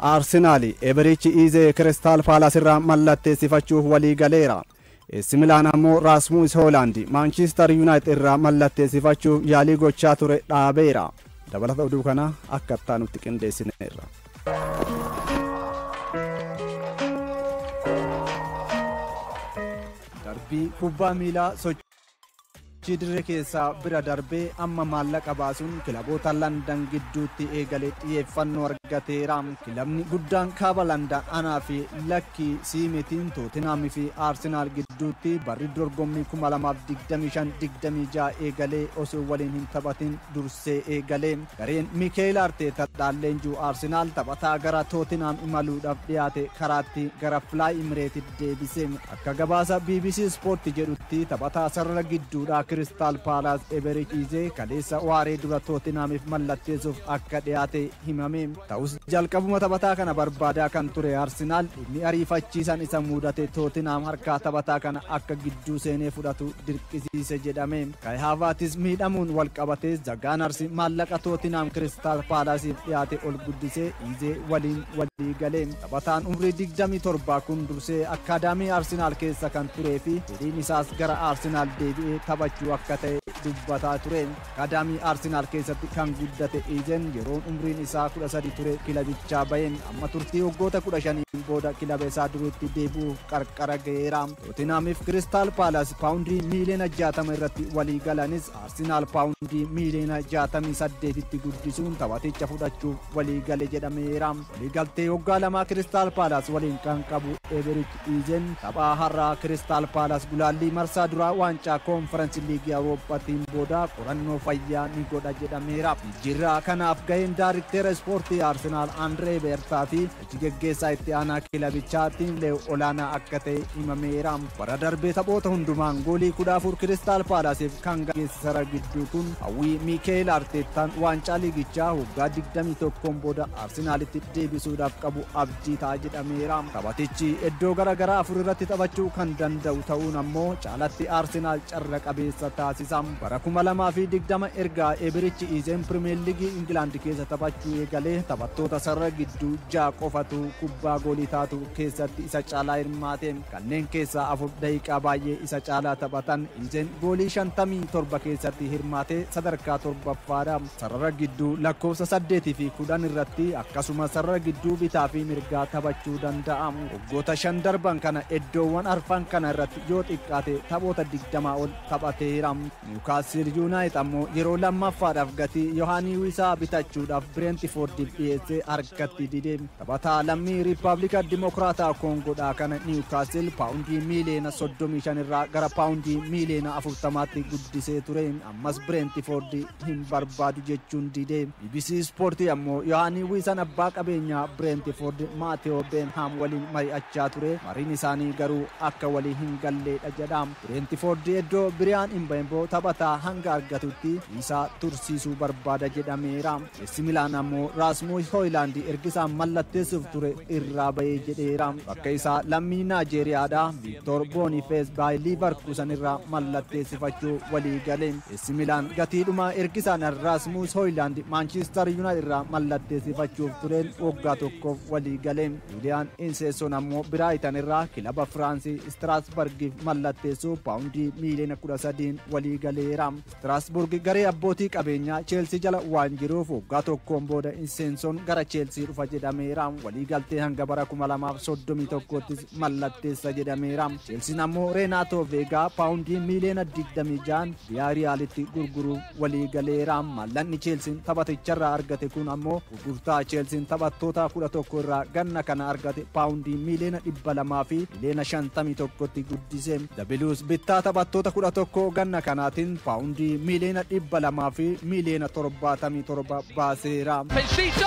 Arsenaal Eberichi Iizee Kiristaal Paalaas irraa mallatteessifachuuf walii galeera. AC Milaan ammoo Raasmuus Hoolaand Maanchiistar Yuunaayitid irraa mallatteessifachuuf yaalii gochaa ture dhaabeera. Dabalata oduu kanaa akka itti qindeessineerra. Darbii kubbaa miilaa sochii dirree keessaa bira darbee amma maallaqa baasuun kilaboota Landan gidduutti eegalee xiyyeeffannoo argateera. Kilabni guddaan kaaba Landan anaa fi lakkii siimitiin Tootinhaamii fi Aarsenaal gidduutti barri dorgommii 2025-26 eegalee osoo waliin hin taphatin dursee eegalee. Gareen Mikeel Arteetaa leenjuu Aarsenaal taphataa gara Tootinhaam imaluudhaaf dhiyaate karaatti gara Filaay Imireetitti deebise. Akka gabaasa BBC Sport jedhutti, taphataa sarara gidduudhaa Kiristaal Paalaas Eberich Iizee kaleessa waaree dura Tootinhaamiif mallatteessuuf akka dhiyaate himame. Ta'us, jalqabuma taphataa kana barbaadaa kan ture Arsenaal inni ariifachiisan isa mudate Tootinhaam harkaa taphataa kana akka gidduu seenee fudhatu dirqisiise jedhame. Kai Havertz miidhamuun wal qabatee The Gunners maallaqa Tootinhaam Kiristaal Paalaasiif dhiyaate ol guddisee Iizee waliin walii gale. Taphataan umrii 27 kun dursee akkaadaamii Arsenaal keessa kan turee fi fedhiin isaas gara Arsenaal deebi'ee taphachuu akka ta'e dubbataa ture. Akkaadaamii Arsenaal keessatti kan guddate Iizeen yeroon umriin isaa 13 ture kilabichaa baheen amma turtii waggoota 15 booda kilaba isaa duriitti deebi'uuf qarqara ga'eera. Tootinhaamiif Kiristaal Paalaas paawundii miiliyoona 60 irratti walii galanis, Arsenaal paawundii miiliyoona 68tti guddisuun taphaticha fudhachuuf walii gale jedhameera. Waliigaltee waggaa 2 Kiristaal Paalaas waliin kan qabu Eberich Iizeen taphaa har'aa Kiristaal Paalaas gulaallii marsaa duraa waancaa Koonferensi Liigii Awurooppaatiin booda qorannoo fayyaa ni godha jedhameera. Jijjiirraa kanaaf gaheen daarikteera ispoortii Arsenaal Andree Beertaa fi hojii geggeessaa itti aanaa kilabichaa Tiimlee olaanaa akka ta'e himameera. Bara darbee taphoota hundumaan goolii 14 Kiristaal Paalaasiif kan geessisara gidduu kun hawwii Miikeel Arteettaan waancaa liigichaa waggaa 21 booda Arsenaalitti deebisuudhaaf qabu abdii ta'a jedhameera. Taphatichi iddoo gara garaa afur irratti taphachuu kan danda'u ta'uun ammoo caalatti Arsenaal carra qabeessa taasisa. Bara 2020 erga Eberichi Iizeen Pirimeer Liigii Ingilaand keessa taphachuu eegalee taphattoota sarara gidduu ja'a qofatu kubbaa goolii taatu keessatti isa caalaa hirmaate. Kanneen keessaa afur daqiiqaa baay'ee isa caalaa taphatan. Iizeen goolii 57 keessatti hirmaate sadarkaa torbaffaadha. Sarara gidduu lakkoofsa 8 fi 10 irratti, akkasumas sarara gidduu bitaa fi mirgaa taphachuu danda'a. Waggoota 5 darban kana iddoowwan arfan kana irratti yoo xiqqaate taphoota 20 ol taphateera. Niwukaastil Yuunaayit ammoo yeroo lammaffaadhaaf gatii Yohaanii Wiisaa bitachuudhaaf Bireentifoordiif dhiyeessee harkatti dide. Taphataa lammii Riippaabilika Dimokiraataa Koongoodhaa kana Niwukaastil paawundii miiliyoona 35 irraa gara paawundii miiliyoona 40tti guddisee ture. Ammas Bireentifoordi hin barbaadu jechuun dide. BBC Ispoortii ammoo Yohaanii Wiisaan abbaa qabeenyaa Bireentifoord Maateo Beenhaam waliin mari'achaa ture. Mariin isaanii garuu akka walii hin galleedha jedha. Bireentifoord iddoo Biriyaan Imbembo taphataa hanga argatutti isaa tursiisuu barbaada jedhameera. AC Milaan ammoo Raasmuus Hooyilaand ergisaan mallatteessuuf ture irraa bahee jedheera. Bakka isaa lammii Naajeeriyaadha Viiktoor Boonifees Baayir Liivarkuusan irraa mallatteessifachuu walii gale. AC Milaan gatiidhuma ergisaan Raasmuus Hooyilaand Maanchiistar Yuunaayitid irraa mallatteessifachuuf tureen waggaa tokkoof walii gale. Juuliyaan Inseessoon ammoo Biraayitan irraa kilaba Firaansii Istiraasbargiif mallatteessuu paawundii miiliyoona 13 walii galeera. Istiraasburg garee abbootii qabeenyaa Cheelsii jala waan jiruuf waggaa tokkoon booda Inseensoon gara Cheelsii dhufa jedhameera. Walii galtee hanga bara 2031ttis mallatteessa jedhameera. Cheelsiin ammoo Reenaato Veegaa paawundii miiliyoona 26 Viyaariyaalitti gurguruuf walii galeera. Maallaqni Cheelsiin taphaticharraa argate kun ammoo gurgurtaa Cheelsiin taphattoota 11 irraa ganna kana argate paawundii miiliyoona 200 fi miiliyoona 51tti guddise. The Blues bittaa taphattoota 11 ganna kanaatiin paawundii miiliyoona 200 fi miiliyoona 77 baaseera. Pesito!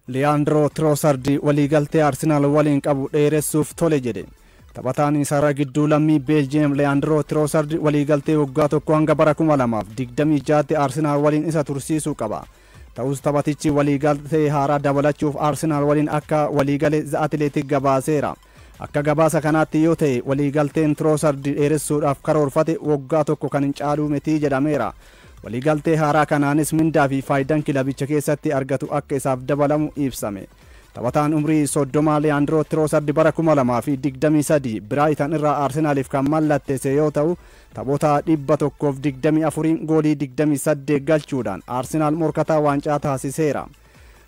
Liyaandroo Tiroosardi waliigaltee Arsenaal waliin qabu dheeressuuf tole jedhe. Taphataan sarara gidduu lammii Beeljiyeem Liyaandroo Tiroosardi waliigaltee waggaa 1 hanga bara 2026tti Arsenaal waliin isa tursiisuu qaba. Ta'us, taphatichi waliigaltee haaraa dabalachuuf Arsenaal waliin akka waliigale The Athletic gabaaseera. Akka gabaasa kanaatti yoo ta'e, waliigalteen Tiroosardi dheeressuudhaaf karoorfate waggaa 1 kan hin caaluu miti jedhameera. Waliigaltee haaraa kanaanis mindaa fi faayidaan kilabicha keessatti argatu akka isaaf dabalamu ibsame. Taphataan umrii 30 Leandro Trossard bara 2023 Brighton irraa Arsenaaliif kan mallatteesse yoo ta'u, taphoota 124 goolii 28 galchuudhaan Arsenaal morkataa waancaa taasiseera.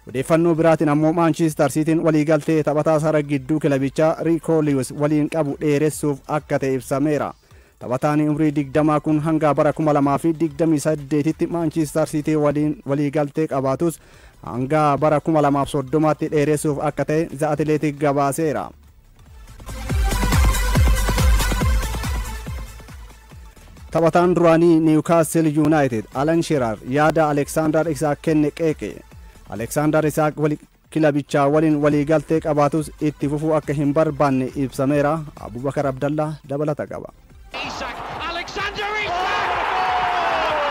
Odeeffannoo biraatiin ammoo Manchester Cityin waliigaltee taphataa sarara gidduu kilabichaa Rico Lewis waliin qabu dheeressuuf akka ta'e ibsameera. Taphataan umrii 20 kun hanga bara 2028tti Manchester City waliin waliigaltee qabaatus, hanga bara 2030tti dheeressuuf akka ta'e The Athletic gabaaseera. Taphataan duraanii Newcastle United Alan Shearer yaada Alexander Isak kenne qeeqe. Alexander Isak kilabichaa waliin waliigaltee qabaatus itti fufuu akka hin barbaanne ibsameera. Abubakar Abdallah dabalata qaba. Isak, Alexander Isak! Oh,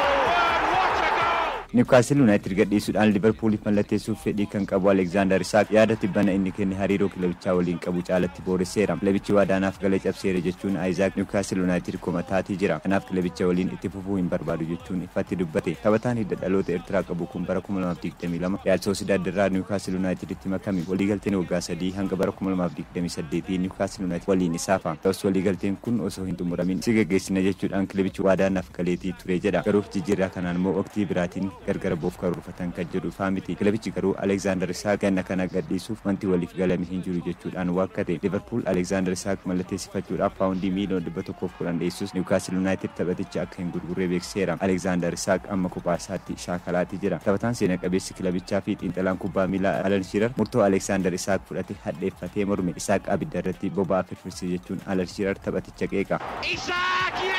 what a goal! Niwukaastil Yuunaayitid gadhiisuudhaan Liverpooliif mallatteessuuf fedhii kan qabu Alekzaandar Isaak, yaada tibbana inni kenne hariiroo kilabichaa waliin qabu caalatti booresseera. Kilabichi waadaanaaf galee cabseera jechuun Isaac Niwukaastil Yuunaayitid komataatii jira. Kanaaf kilabicha waliin itti fufuu hin barbaadu jechuun ifatti dubbate. Taphataan hidda dhaloota Eertiraa qabu kun bara 2022 Real Sociedad irraa Niwukaastil Yuunaayitiditti makame. Waliigalteen waggaa 3 hanga bara 2028 Niwukaastil Yuunaayitid waliin isaafa. Ta'us waliigalteen kun osoo hin xumuramin si geggeessina jechuudhaan kilabichi waadaanaaf galeetii ture jedha. Garuu jijjiirraa kanaan immoo waqtii biraatiin gargar boof karoorfatan kan jedhu ifaa miti. Kilabichi garuu Alekzaandar Isaak ganna kana gadhiisuuf wanti waliif galame hin jiru jechuudhaan waakkate. Liverpool Alekzaandar Isaak mallatteessifachuudhaaf paawundii miiliyoona 110 dhiyeessus, Niwukaastil Yuunaayitid taphaticha akka hin gurgurre beeksiseera. Alekzaandar Isaak amma kophaa isaatti shaakalaatti jira. Taphataan seena qabeessi kilabichaa fi xiinxalaan kubbaa miilaa Alan Shearer murtoo Alekzaandar Isaak fudhate hadheeffatee morme. Isaak abidda irratti boba'aa firfirse jechuun Alan Shearer taphaticha qeeqa. Isak, yes!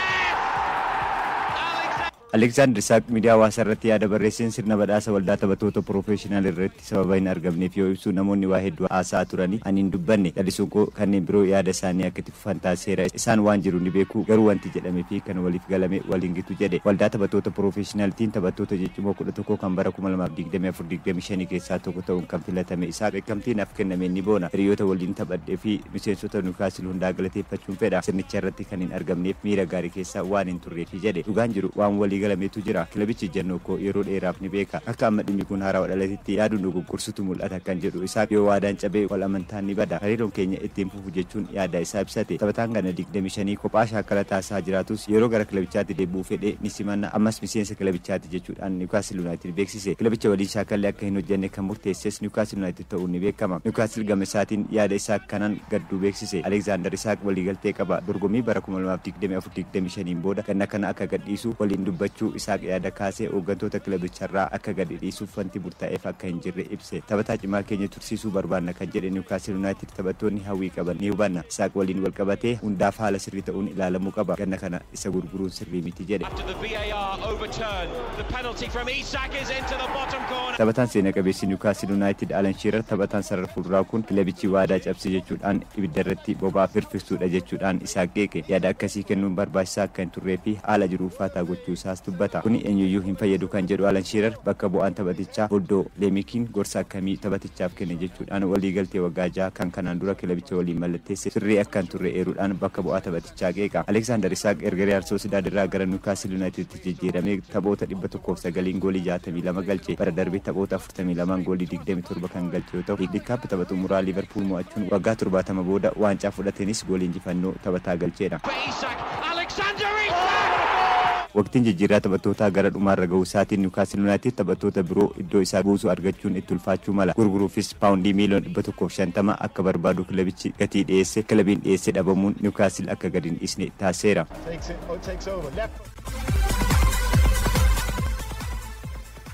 Alexander Aleksaandar Isaak miidiyaa hawaasaa irratti yaada barreesseen sirna badhaasa waldaa taphattoota piroofeeshinaal irratti sababa hin argamneef yoo ibsu, namoonni waa hedduu haasa'aa turanii ani hin dubbanne. Callisuun koo kanneen biroo yaada isaanii akka itti fufan taasiseera. Isaan waan jiru ni beeku, garuu wanti jedhamee fi kan waliif galame waliin gitu jedhe. Waldaa taphattoota piroofeeshinaaltiin taphattoota ciccimoo 11 kan bara 2024-25 keessaa tokko ta'uun kan filatame isaa, beekamtiin naaf kenname ni boona. Hiriyoota waliin taphadhee fi miseensota Newcastle hundaa galateeffachuun fedha. Sirnicha irratti kan hin argamneef miira gaarii keessa waan hin turreefi jedhe. Dhugaan jiru waan walii galameetu jira. Kilabichi ejjennoo koo yeroo dheeraaf ni beeka. Akka amma dhimmi kun haarawaa dhalatetti yaaduun dogoggorsutu mul'ata kan jedhu isaa, yoo waadaan cabee wal amantaan ni bada. Hariiroon keenya ittiin fufu jechuun yaada isaa ibsate. Taphataan gana 25 kophaa shaakala taasisaa jiraatus, yeroo gara kilabichaatti deebi'uu fedhe ni simanna, ammas miseensa kilabichaatti jechuudhaan Newcastle United beeksise. Kilabicha waliin shaakalli akka hin hojjenne kan murteesses Newcastle United ta'uun ni beekama. Newcastle gama isaatiin yaada isaa kanaan gadduu beeksise. Alexander Isaak waliigaltee qaba. Dorgommii bara 2024-25 booda ganna kana akka gadhiisu waliin dubbachuu Isaak yaada kaasee, hooggantoota kilabicharraa akka gadi dhiisuuf wanti murtaa'eef akka hin jirre ibse. Taphataa cimaa keenya tursiisuu barbaanna kan jedhe Newcastle United, taphattoonni hawwii qaban ni hubanna. Isaak waliin wal qabatee hundaaf haala sirrii ta'uun ilaalamuu qaba. Ganna kana isa gurguruun sirrii miti jedhe. After the VAR overturn, the penalty from Isak is into the bottom corner. Taphataan seena qabeessi Newcastle United Alan Shearer taphataan sarara fuulduraa kun kilabichi waadaa cabse jechuudhaan ibidda irratti boba'aa firfirsuudha jechuudhaan isaa qeeqe. Yaada akkasii kennuun barbaachisaa akka hin turree fi haala jiru ulfaataa gochuu isaas dubbata. Kuni eenyuyyuu hin fayyadu kan jedhu Alan Shearer, bakka bu'aan taphatichaa Boddoo Leemikiin gorsa akkamii taphatichaaf kenne jechuudhaan waliigaltee waggaa 6 kan kanaan dura kilabicha waliin mallatteesse sirrii akka hin turre eeruudhaan bakka bu'aa taphatichaa qeeqa. Alexander Isaak erga Real Sociedad irraa gara Newcastle Uniteditti jijjiiramee taphoota 109 goolii 62 galche. Bara darbe taphoota 42 goolii 27 kan galche yoo ta'u, League Cup tapha xumuraa Liverpool mo'achuun waggaa 70 booda waancaa fudhateenis goolii injifannoo taphataa galcheedha. For Isak, Alexander Isak! Waqtiin jijjiirraa taphattootaa gara dhumaarra ga'uu isaatiin Newcastle United taphattoota biroo iddoo isaa buusu argachuun itti ulfaachuu mala. Gurguruufis paawundii miiliyoona 150 akka barbaadu kilabichi gatii dhiyeesse, kilabiin dhiyeesse dhabamuun Newcastle akka gadi hin dhiisne taasiseera. Takes it, oh, takes over. Left.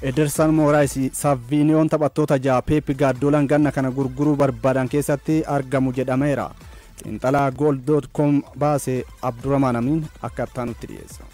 Ederson Moraes, Saviiniyoon taphattoota ja'a Pep Guardiolaan ganna kana gurguruu barbaadan keessatti argamu jedhameera. Xiinxalaa Goal.com baase Abdurrahman Amin akka itti dhiyeessa.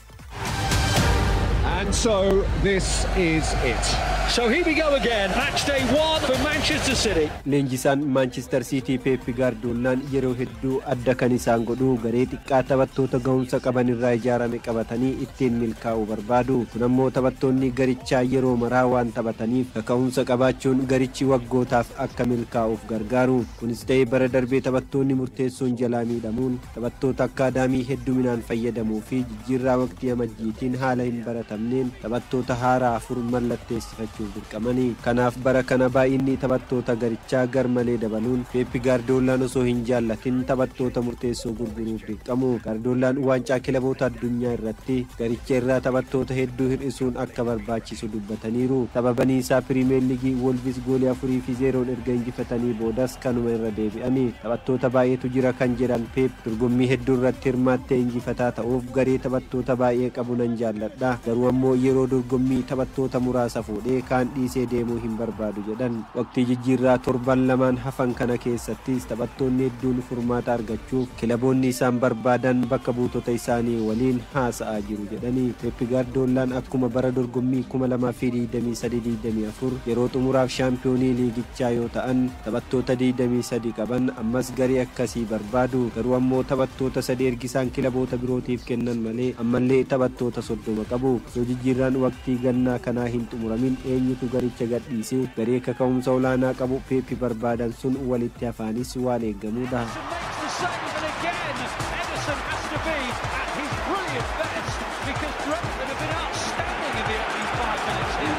And so this is it. So here we go again. Match day one for Manchester City. Leenjisaan Maanchister Siitii Peep Gaardoolaan yeroo hedduu adda kan isaan godhu garee xiqqaa taphattoota ga'umsa qaban irraa ijaarame qabatanii ittiin milkaa'uu barbaadu. Kun ammoo taphattoonni garichaa yeroo maraa waan taphataniif kaka'umsa qabaachuun garichi waggootaaf akka milkaa'uuf gargaaru. Kunis ta'ee, bara darbee taphattoonni murteessoon jalaa miidhamuun taphattoota akkaadaamii hedduminaan fayyadamuu fi jijjiirraa waqtii amajjiitiin haala hin baratamneen taphattoota haaraa afur mallatteessifachuuf dirqamanii. Kanaaf bara kana baay'inni taphattoota garichaa garmalee dabaluun Peep Gaardoolaan osoo hin jaallatin taphattoota murteessoo gurguruuf dirqamu. Gaardoolaan waancaa kilaboota addunyaa irratti garicha irraa taphattoota hedduu hir'isuun akka barbaachisu dubbataniiru. Tapha baniisaa Piriimeer Liigii Wolvis goolii 4-0n erga injifatanii boodas kanuma irra deebi'anii. Taphattoota baay'eetu jira kan jedhan Peep, dorgommii hedduu irratti hirmaattee injifataa ta'uuf garee taphattoota baay'ee qabu nan jaalladha, garuu ammoo yeroo dorgommii taphattoota muraasa fuudhee kaan dhiisee deemuu hin barbaadu jedhan. Waqtii jijjiirraa torban 2n hafan kana keessattis taphattoonni hedduun furmaata argachuuf kilaboonni isaan barbaadan bakka buutota isaanii waliin haasa'aa jiru jedhanii. Peep Gaardoolaan akkuma bara dorgommii 2023-24 yeroo xumuraaf shaampiyoonii liigichaa yoo ta'an taphattoota 23 qaban, ammas garee akkasii barbaadu. Garuu ammoo taphattoota sadi ergisaan kilaboota birootiif kennan malee ammallee taphattoota 30 qabu. Osoo jijjiirraan waqtii gannaa kanaa hin xumuramin eenyutu garicha gadhiisee garee kaka'umsa olaanaa qabu Peepi barbaadan sun walitti hafaanis waan eeggamudha. Makes the save, and again, Ederson has to be at his brilliant best because Dresden have been outstanding in the opening 5 minutes here.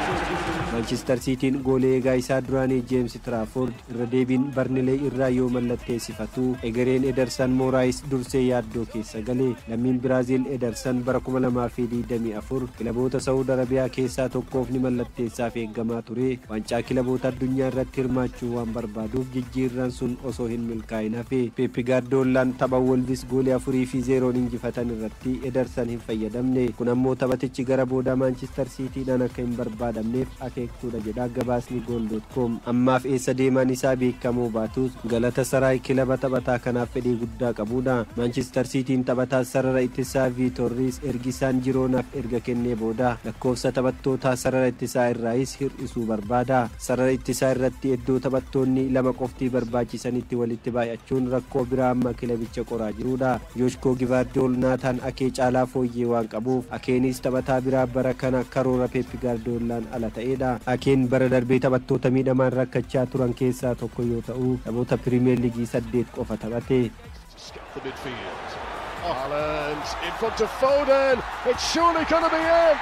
Maanchister Siitiin goolee eegaa isaa duraanii Jeems Tiraafoord irra deebiin Barnilee irraa yoo mallatteessifatu, egereen Edersan Mooraayis dursee yaaddoo keessa gale. Lammiin Biraaziil Edersan bara 2024 kilaboota Saawud Arabiyaa keessaa tokkoof ni mallatteessaaf eeggamaa ture. Waancaa kilaboota addunyaa irratti hirmaachuu waan barbaaduuf jijjiirraan sun osoo hin milkaa'in hafe. Peep Gaardoollaan tapha Wolvis goolii 4-0n injifatan irratti Edersan hin fayyadamne. Kun ammoo taphatichi gara booda Maanchister Siitiidhaan akka hin barbaadamneef akeektuudha jedha gabaasni Goal.com. Ammaaf eessa deemaan isaa beekamuu baatus, Galata Saraay kilaba taphataa kanaaf fedhii guddaa qabudha. Maanchister Siitiin taphataa sarara ittisaa Viitorriis ergisaan Jiroonaaf erga kennee booda lakkoofsa taphattootaa sarara ittisaa irraayis hir'isuu barbaada. Sarara ittisaa irratti iddoo taphattoonni lama qoftii barbaachisanitti walitti baay'achuun rakkoo biraa amma kilabicha qoraa jirudha. Jooshkoo Givaardiyool Naataan Akee caalaa fooyyee waan qabuuf Akeenis taphataa biraa bara kana karoora Peep Gaardoolaan ala ta'edha. Akeen bara darbee taphattoota miidhamaan rakkachaa turan keessaa tokko yoo ta'u, taphoota Pirimeer Liigii saddeet qofa taphate. The midfield. Haaland in front of Foden. It's surely going to be in.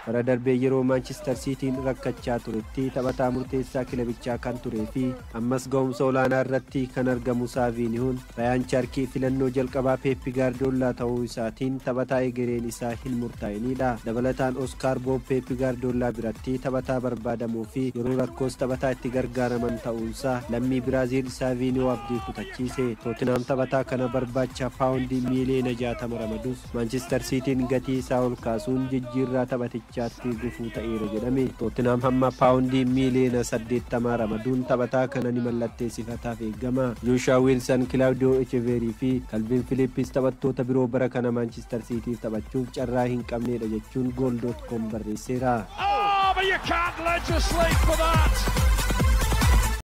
Bara darbee yeroo Maanchister Siitiin rakkachaa turetti taphataa murteessaa kilabichaa kan turee fi ammas ga'umsa olaanaa irratti kan argamu Saaviinihuun Rayaan Chaarkii filannoo jalqabaa Peeppi Gaardoollaa ta'uu isaatiin taphataa egereen isaa hin murtaa'inidha. Dabalataan Oskaar Boob Peeppi Gaardoollaa biratti taphataa barbaadamuu fi yeroo rakkoos taphataa itti gargaaraman ta'uunsaa lammii Biraaziil Saaviinihoo abdii kutachiise. Tootenaam taphataa kana barbaacha paawundii miiliyoona 60 ramadus, Maanchister Siitiin gatii isaa ol kaasuun jijjiirraa taphatichaatti gufuu ta'eera jedhame. Tootenaam hamma paawundii miiliyoona 80 ramaduun taphataa kana ni mallatteessifataaf eegama. Jooshaa Wiilsan, Kilaawudiyoo Echeveerii fi Kalvin Filippis taphattoota biroo bara kana Maanchister Siitiif taphachuuf carraa hin qabnedha jechuun Goal.com barreesseera. Oh, but you can't legislate for that!